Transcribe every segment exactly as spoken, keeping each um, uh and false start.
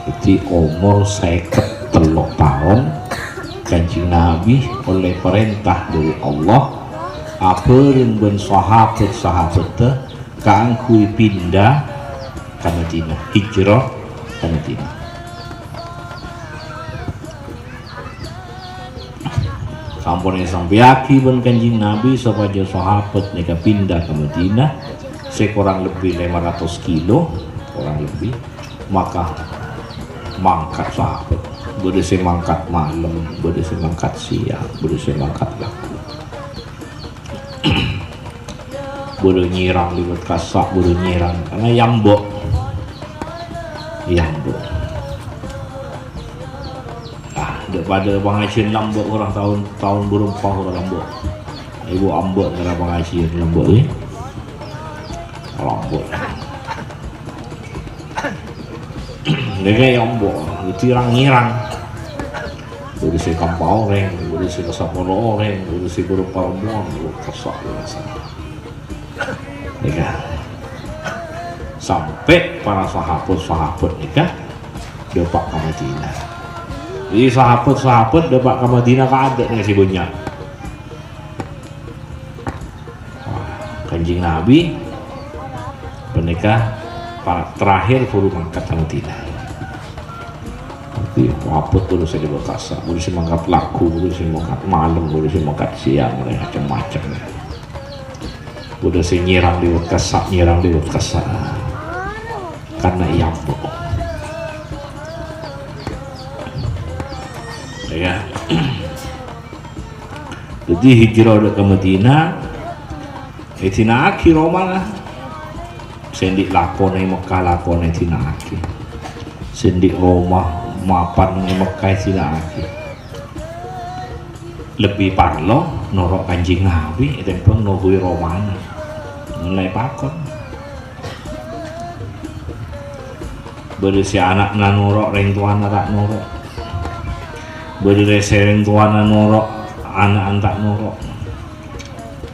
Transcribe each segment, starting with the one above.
Dhâddhi, omor sèket tello' taon, Kanjeng Nabi ollè parènta dhâri Allah, abhâreng bân sahabat-sahabatta, kaangghuy pinda ka Madinah, hijrah ka Madinah. Sampon èsampèyaghi bân Kanjeng Nabi sopajâ sahabat nèka pinda ka Madinah, sè korang lebbi lèma ratos kilo, korang lebbi, maka mangkat sahabat. Bâdâ sè mangkat malem, bâdâ sè mangkat siang, bâdâ sè mangkat lagghu. Bâdâ nyèrang liwat kassa', bâdâ nyèrang, karna è ambo'. È ambo'. Ah, dâ'-padâ pangajiân è ambo' korang taon, taon bârâmpa korang è ambo'. Ibu ambo' ngara pangajiân è ambo', eh. È ambo'. Nèka è ambo', dâddhi rang-nyèrang. Bâdâ sè kampa orèng, bâdâ sè sapolo orèng, bâdâ sè bârâmpa rombongan, bâdâ kassa' biasa. Nèka. Sampè' para sahabat-sahabat nèka dâpa' ka Madinah. Jadi sahabat-sahabat dâpa' ka Madinah kadâ' nèka sè bânnya'. Wah, Kanjeng Nabi panèka pa-, terakhir buru mangkat ka Madinah. Tapi abot buru sè liwat kassa', buru sè mangkat lagghu, buru sè mangkat malem, buru sè mangkat siang, macem-macem. Buru sè nyèrang liwat kassa', nyèrang liwat kassa'. Karna è ambo'. Ya. Dâddhi hijrah dâ' ka Madinah, èdina'aghi romana. Sè andi' lakona è Mekkah, lakona èdina'aghi. Sè andi' roma mapan è Mekkah èdina'aghi. Lebbi parlo noro' Kanjeng Nabi ètèmbhâng nongghoi romana. Mèla èpakon. Bâdâ sè ana'na noro', rèng towana ta' noro'. Bâdâ sè rèng towana noro', ana'na ta' noro'.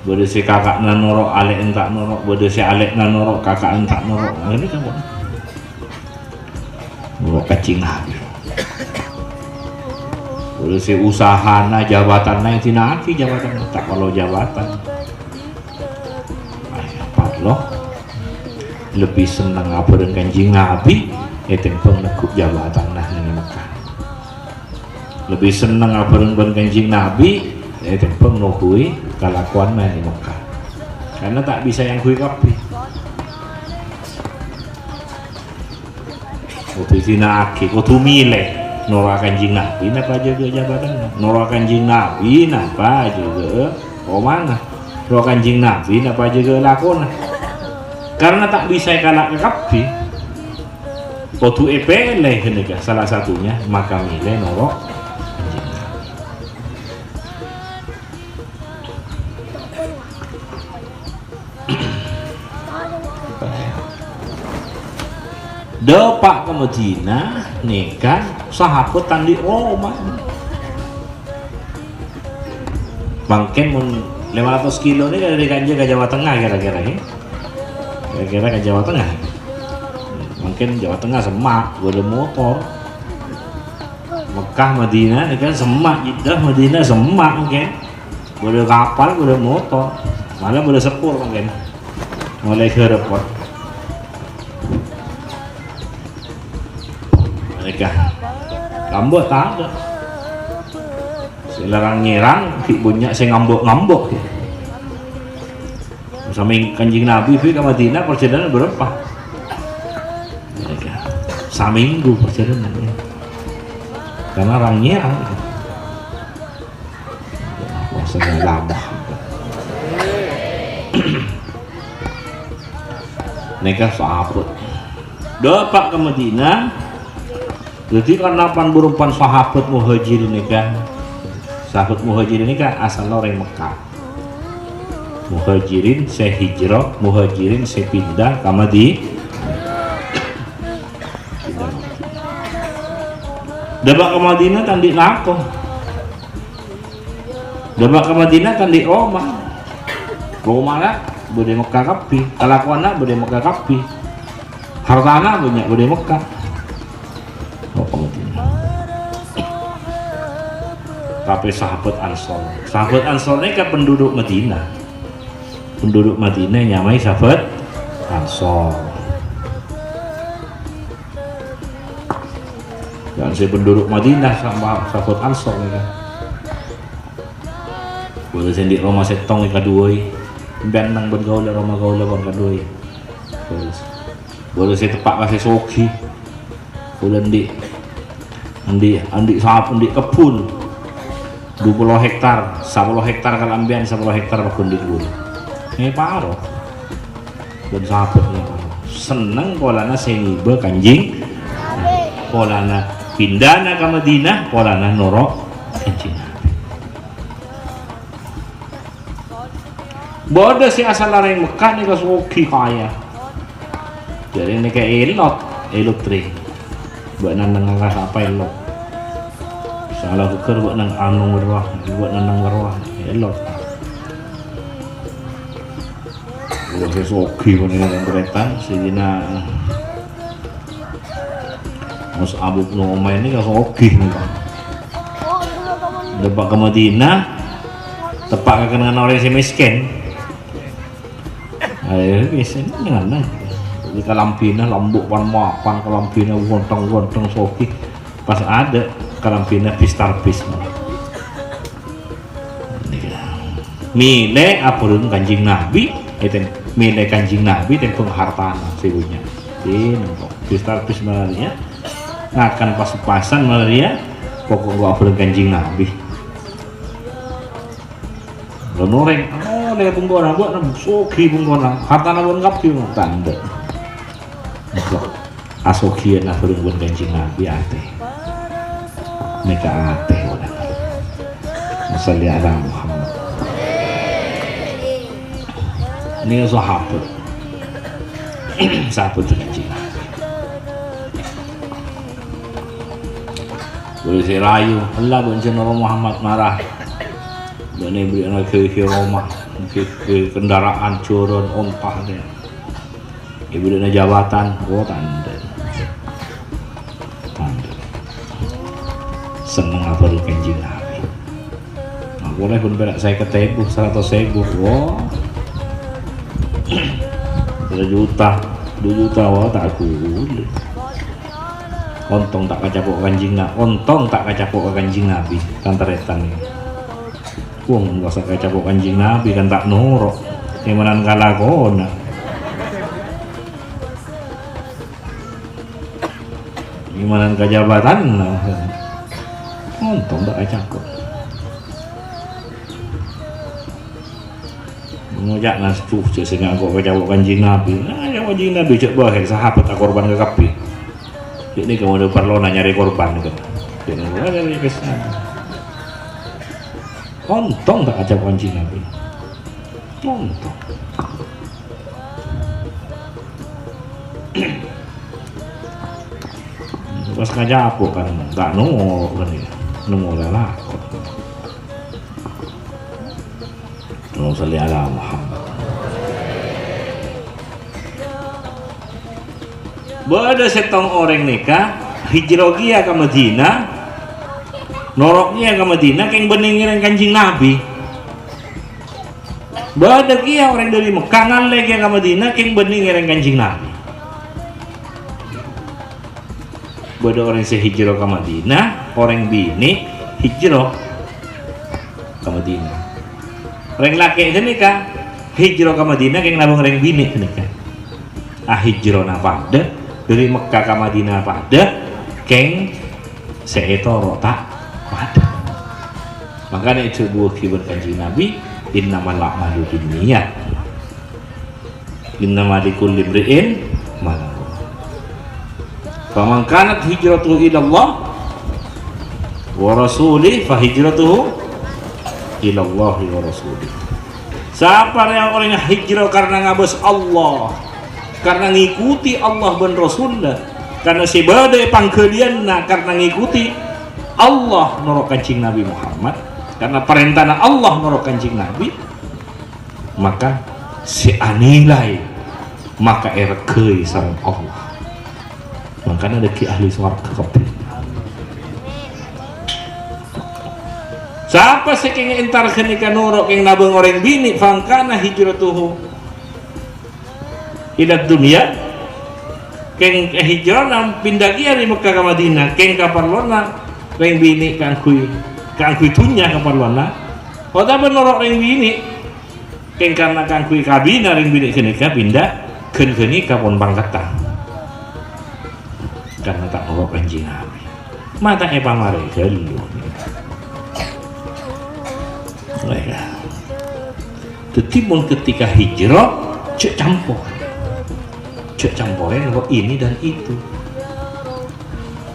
Bâdâ sè kaka'na noro', alè'na ta' noro'. Bâdâ sè alè'na noro', kaka'na ta' noro'. Nah, ini kan. Noro' Kanjeng Nabi. Bâdâ sè usahana, jabatanna, èdina'aghi jabatanna. Ta' parlo jabatan. Ayo, parlo. Lebbi senneng abhâreng Kanjeng Nabi ètèmbhâng neggu' jabatanna neng Mekkah. Lebbi senneng abhâreng bân Kanjeng Nabi ètèmbhâng nongghoi kalakowanna neng Mekkah. Karna ta' bisa èyangghuy kabbhi. Kodhu èdina'aghi, kodhu mèlè. Noro' Kanjeng Nabi napa jâgâ jabatanna? Noro' Kanjeng Nabi napa jâgâ romana? Noro' Kanjeng Nabi napa jâgâ lakona? Karna ta' bisa èkala' ka kabbhi. Kodhu èpèlè ghânèka salah satunya, maka mèlè noro' Kanjeng Nabi. Dâpa' ka Madinah nèka sahabat ta' andi' roma. Mangkèn mon lèma ratos kilo nèka dâri Kanja ka Jawa Tengah kèra-kèra, ya. Kèra-kèra ka Jawa Tengah. Mangkèn Jawa Tengah semma', bâdâ motor. Mekkah, Madinah, nèka semma', Jeddah, Madinah, semma', mangkèn. Bâdâ kapal, bâdâ motor. Mala bâdâ sepur, mangkèn. Molaè ghârâp, Pak. Nèka. Lambâ' tadâ'. Sè larang-ngèrang, ghi' bânnya' sè ngambâ'-ngambâ'. Samèng-, Kanjeng Nabi bi' ka Madinah parjhâlânan bârâmpa? Samènggu parjhâlânan, ya. Karna rang-ngèrang. Wah, sangat lama. Nèka sahabat. Dâpa' ka Madinah. Dâddhi, karna pan-bârâmpan sahabat Muhajirin nèka, sahabat Muhajirin nèka asalla orèng Mekkah. Muhajirin sè hijrah, Muhajirin sè pinda ka Madi-, pinda ka Madinah. Dâpa' ka Madinah ta' andi' lako. Dâpa' ka Madinah ta' andi' roma. Romana bâdâ è Mekkah kabbhi, kalakowanna bâdâ è Mekkah kabbhi. Hartana bânnya' bâdâ è Mekkah. Tapè sahabat Ansor. Sahabat Ansor nèka penduduk Madinah. Penduduk Madinah nyamaè sahabat Ansor. Yan sè penduduk Madinah sama sahabat Ansor nèka. Bâdâ sè andi' roma sèttong èkaduwâi. Sampèyan nang bân kaulâ, roma kaulâ pon kaduwâi. Terros, bâdâ sè teppa' ka sè soghi. Kaulâ andi', andi', andi' sap-, andi' kebbhun. Dupolo hektar, sapolo hektar kalambhiyân, sapolo hektar paggun andi' kaulâ. Èparo. Bân sahabat nèko senneng polana sè ngibâ Kanjeng, polana pindhâna ka Madinah, polana noro' Kanjeng Nabi. Bâdâ sè asalla orèng Mekkah nèka soghi kaya. Jârèya nèka èlot, èlot rè. Bâ'na neng ka sapa èlot? Sala bhâghâr bâ'na neng anu ngerwa, bâ'na neng ngerwa, èlot. Wah, sè soghi panèka tan-tarètan, Sayyidina Mus'ab bin Umair nèka soghi nèka. Teppa' ka Madinah, teppa' ka kennengnganna orèng sè mèskèn. Ayo, mèskèn dengan, nah. Jadi kalambhina lambâ' pan-mapan, kalambhina gontèng-gontèng soghi. Pas adâ' kalambhina bis-tarbis. Mèlè abhâreng Kanjeng Nabi, èten, mèlè Kanjeng Nabi tèmbhâng hartana sè bânnya'. Ènto, bis-tarbis malaè, ya. Ngakan pas-pasan malaè, ya. Pokok gua abhâreng Kanjeng Nabi. Lon orèng, oh, lè bungkona, bâ'na soghi bungkona, hartana bân kabbhi, tandhâ. Engko' asoghiyân abhâreng bân Kanjeng Nabi atè. Nèka atè, wala. Shalli ala Muhammad. Nèka sahabat. Sahabat Kanjeng Nabi. Bâdâ sè rayu, "Ella, bân jhâ' noro' Muhammad mara." Bâ'na èberri'ana ghâghâ roma, ghâghâ kendaraan, jhârân, onta, tè. Èberri'ana jabatan, oh, tandhâ. Tandhâ. Senneng abhâreng Kanjeng Nabi. Nah, polè bân pèra' sèket èbu, saratos èbu. Wah. Sajuta, du juta, wah, ta' ghuli. Ontong ta' kacapo' Kanjeng Na-, ontong ta' kacapo' ka Kanjeng Nabi, tan-tarètan. Wong, pas kacapo' Kanjeng Nabi kan ta' noro'. Èmanan kalakona. Èmanan kajabatanna. Ontong ta' kacapo'. Ngoca'na, "Duh, jhâ' sè ngangko' kacapo' Kanjeng Nabi." Nah, ya Kanjeng Nabi jhâ' bâhil, sahabat akorban ka kabbhi. Jhâ' nèka mon parlona nyarè korban nèka. Jhâ' nèka, wah, nyarè pèssè. Ontong ta' kacapo' Kanjeng Nabi. Ontong. Pas kacapo' kan, ta' noro' kan ya. Noro' lalakon. Allahumma shalli ala Muhammad. Bâdâ sèttong orèng nèka hijrah kèya ka Madinah, noro' kèya ka Madinah kèng bânnè ngèrèng Kanjeng Nabi. Bâdâ kèya orèng dâri Mekkah ngallè kèya ka Madinah kèng bânnè ngèrèng Kanjeng Nabi. Bâdâ orèng sè hijrah ka Madinah, orèng binè' hijrah ka Madinah. Orèng lakè' ghânèka hijrah ka Madinah kèng nabâng orèng binè' ghânèka. Ah, hijrahna padâ, dâri Mekkah ka Madinah padâ, kèng sè ètoro' ta' padâ. Mangkana èdhâbuwâghi bân Kanjeng Nabi, "Innamal a'malu binniyat." Innama likulli imri'in ma nawa. Faman kanat hijratuhu ilallah wa rasulih, fa hijratuhu ilallahi wa rasulih. Sapa rèya orèng hijrah karna ngabâs Allah, karna ngikuti Allah bân Rasulullah, karna sè bâdâ è pangghâliyânna karna ngikuti Allah noro' Kanjeng Nabi Muhammad, karna parèntana Allah noro' Kanjeng Nabi, maka sè anilai, maka èregghâi sareng Allah. Mangkana dhâggi' ahli sowarghâ kabbhi. Sapa sè kèng entar ghânèka noro' kèng nabâng orèng binè', fangkana hijratuhu ila dunya, kèng hijrana pinda kèya dâri Mekkah ka Madinah, kèng kaparlona rèng binè' kaangghuy, kaangghuy dhunnya kaparlona, otabâ noro' rèng binè', kèng karna kaangghuy kabina rèng binè' ghânèka pinda, ghân ghânèka pon pangkatta. Karna ta' noro' Kanjeng Nabi. Mata èpamarè ghâllu. Dâddhi, mon ketika hijrah, jhâ' campor. Jhâ' camporè noro' ini dan itu.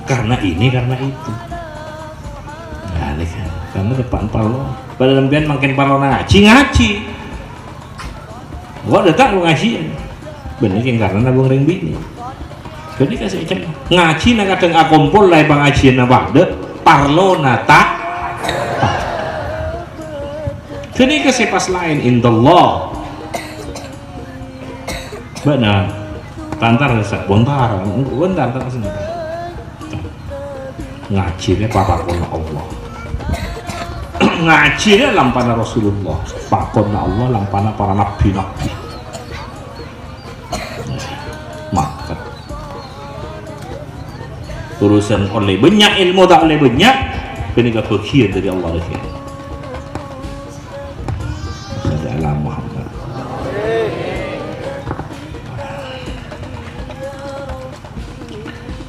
Karena ini, karena itu. Nah, ini kan, karena depan parlo. Padahal sampèyan mangkèn parlona ngajhi, ngajhi. Wah, dâteng pangajhiyân. Bânnè kèng karna nabâng rèng binè'. Ghânèka sè ècella. Ngajhina kadhâng akompol la è pangajhiyânna padâ, parlona ta'. Ghânèka sè pas laèn indallah. Bâ'na ta' entar sè bontar, entar, entar sè Ngajhina papakonna Allah. Ngajhina lampana Rasulullah. Pakonna Allah lampana para nabbhi-nabbhi. Mangkat. Urusan ollè bânnya', èlmo ta' ollè bânnya', ghânèka bâgiyân dâri Allah lagi. Shalli ala Muhammad.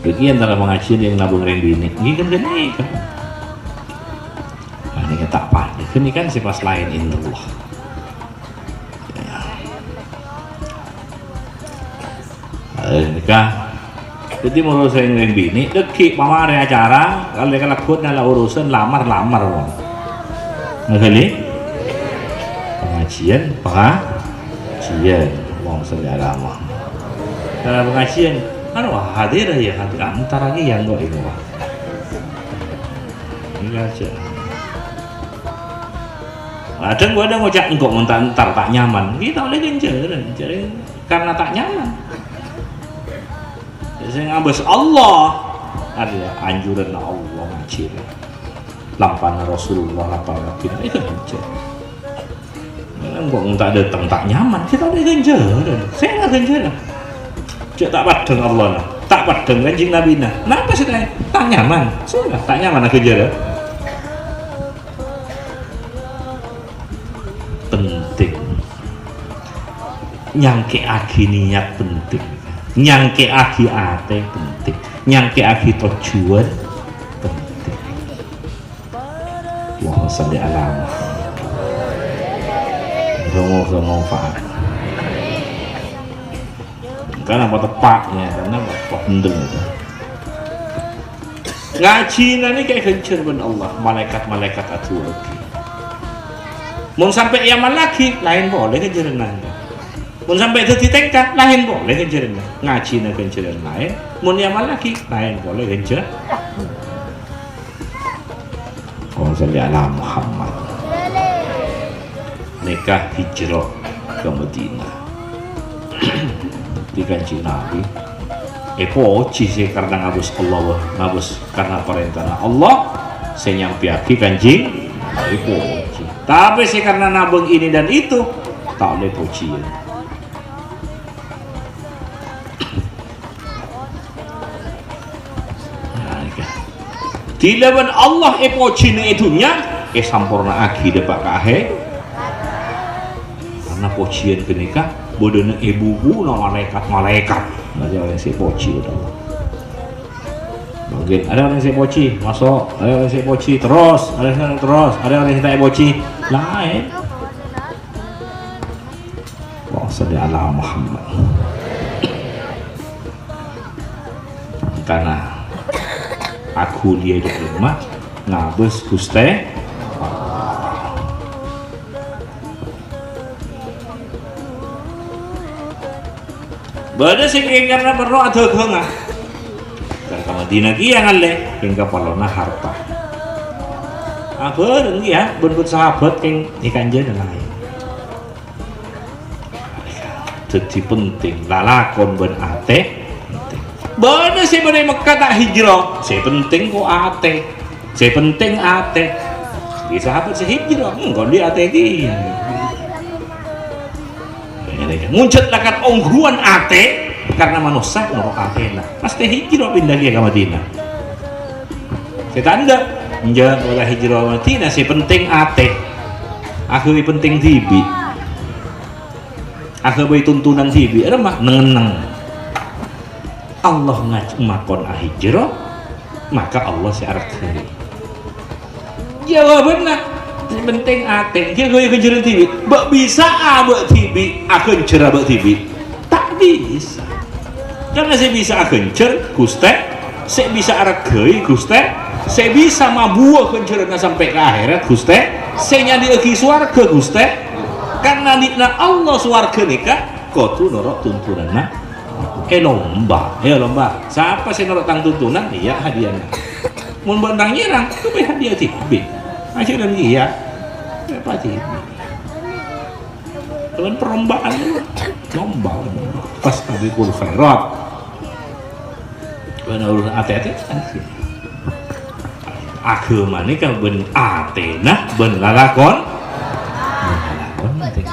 Bâgiyân antara pangajhiyân sè nabâng rèng binè'. Ngghi kan ghânèka. Nah, nèka ta' padâ. Ghânèka kan sè pas laèn indallah. Ya. Eh, nèka. Dâddhi mon urusan rèng binè', dâgghi' pamarè acara, kalè kalebbhut nala urusan lamar-lamar, mon. Ngaghâli? Pangajhiyân, pangajhiyân. Allahumma shalli ala Muhammad. Nah, pangajhiyân, anu, hadir ya, hadir. Antara lagi yang kok ini, Pak. Ini aja. Kadhâng bâdâ ngoca', "Engko' mon ta' entar ta' nyaman." Kita oleh ganjaran, jârèya karena ta' nyaman. Sè ngabâs Allah, ada anjuranna Allah ngajhina. Lampana Rasulullah, lampana Nabi, itu ganjaran. Engko' mon ta' dâteng ta' nyaman, kita ada ganjaran. Sè ada ganjaran. Cek ta' padhâng Allahna, ta' padhâng Kanjeng Nabina. Napa sè ta' nyaman? Sudah, ta' nyaman ada ganjaran. Penting. Nyangkè'aghi niat penting. Nyangkè'aghi atè penting. Nyangkè'aghi tojjhuwân penting. Allahumma shalli ala Muhammad. Semoga manfaat. Karena apa tepaknya? Karena apa penting itu. Ngajhina nèka èghânjhâr bân Allah, malaèkat-malaèkat adu'âaghi. Mon sampè' èamallaghi, laèn polè ghânjhârânna. Mon sampè' dâddhi tèngka, laèn polè ghânjhârânna. Ngajhina ghânjhârân laèn, mon èamallaghi, laèn polè ghânjhâr. Allahumma shalli ala Muhammad. Nèka hijrah ka Madinah. Di Kanjeng Nabi èpojhi sè karna ngabâs Allah, ngabâs karna parèntana Allah, sè nyampèyaghi Kanjeng Nabi èpojhi. Tapè sè karna nabâng ini dan itu, ta' ollè pojhiyân. Nah, nèka. Dilabân Allah èpojhina è dhunnya, èsampornaaghi dâpa' ka ahèr. Karna pojhiyân ghânèka bâdâna è bubuna malaèkat-malaèkat. Nah, orèng sè èpojhi, mungkin ada orèng sè èpojhi, maso', ada orèng sè èpojhi, terros, ada orèng terros, ada orèng sè ta' èpojhi, laèn. Allahumma shalli ala Muhammad. Karna aghuliyâ dâ' remma ngabâs Ghustè. Bâdâ sè kèng karna parlo adhâghânga. Kan ka Madinah kèya ngallè, kèng kaparlona harta. Abhâreng kèya bân, bân sahabat kèng èkanjâna laèn. Dâddhi penting, lalakon bân atè penting. Bâdâ sè bâdâ è Mekkah ta' hijrah, sè penting ko' atè. Sè penting atè. Sahabat sè hijrah, hmm, kondhi atè kèya. Ngonjhât lakar ongghuwân atè, karna manossa noro' atèna. Pastè hijrah pinda kèya ka Madinah. Sè tandhâ, enjâ' pola hijrah Madinah, sè penting atè. Aghâbây penting dhibi'. Aghâbây tuntunan dhibi', remma neng-enneng. Allah ngaj-, makon ahijrah, maka Allah sè arghâi. Jawabanna, sè penting atè, dhiyâ ghâbây ghânjhârân dhibi'. Bâ' bisa abâ' dhibi', aghânjhâr abâ' dhibi'? Ta' bisa. Karna sè bisa aghânjhâr, Ghustè, sè bisa arghâi, Ghustè, sè bisa mabuwâ ghânjhârânna sampè' ka akhèrat, Ghustè, sè nyadhi'âghi sowarghâ, Ghustè. Karna dhi'na Allah sowarghâ nèka kodhu noro' tuntunanna. È lomba, è lomba. Sapa sè noro' tang tuntunan, iyâ hadiahna. Mon bân tang nyerang, ghâbây hadiah dhibi'. Ajhârân iyâ. Apa dhibi'? Dengan perlombaan. Lomba. Fastabiqul khairat. Bân urusan atè-atè. Aghâma nèka bân atèna, bân lalakon. Bân lalakon penting.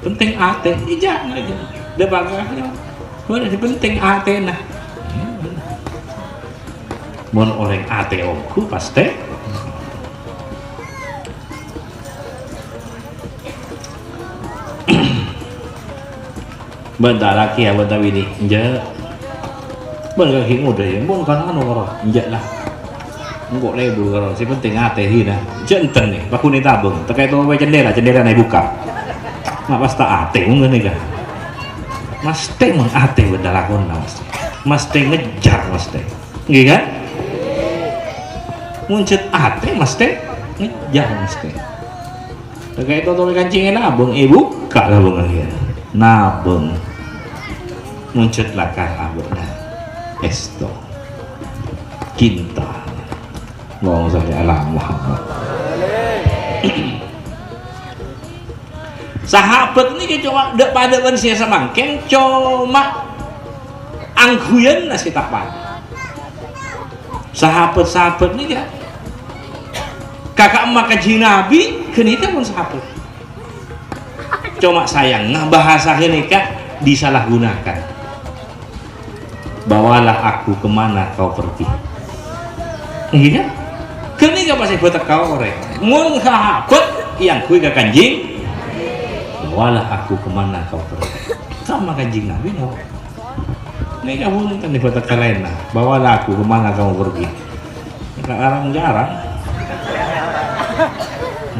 Penting atè, ijâ ngajâ. Dâ' bângkana. Bân sè penting atèna. Mon orèng atè ongghu, pastè. Bân ta' lakè ya, bân ta' binè, enjâ'. Bân kakè ngodâ ya, mon kan anu karo, enjâ' lah. Engko' lebur karo, sè penting atè hina. Jhâ' enten nè, paghun è tabâng. Tekka' è towa cendhela, cendhelana èbukka'. Ma' pas ta' atè mon ghânèka. Mastè mon atè bân lalakonna, mastè. Mastè ngejjhâr, mastè. Ngghi, kan? Mon jhât atè, mastè ngejjhâr, mastè. Tekka' è towa kancèngè nabâng, èbukka' labângnga, ya. Nabâng. Mon jhât lakar abâ'na. Èsto. Cinta. Allahumma shalli ala Muhammad. Sahabat nèka coma dâ'-padâ bân sè samangkèn, coma angghuyanna sè ta' padâ. Sahabat-sahabat nèka kaka' emma Kanjeng Nabi, ghânèka pon sahabat. Coma sayangnga bahasa ghânèka disalahgunakan. "Bawalah aku ke mana kau pergi." Ngghi, kan? Ghânèka pas èbâtekka orèng. Mon sahabat èyangghuy ka Kanjeng, "Bawalah aku ke mana kau pergi." Sama Kanjeng Nabi, no. Nèka bhunten èbâtekka laènna. "Bawalah aku ke mana kamu pergi." Nèka arang-jarang.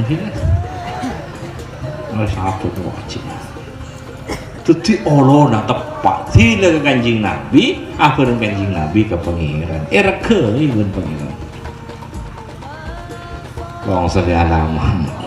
Ngghi, kan? Wes, sahabat wajib. Dhâddhi olona teppa', dhilâ ka Kanjeng Nabi, abhâreng Kanjeng Nabi ka Pangèran. Èreghâi bân Pangèran. Allahumma shalli ala Muhammad.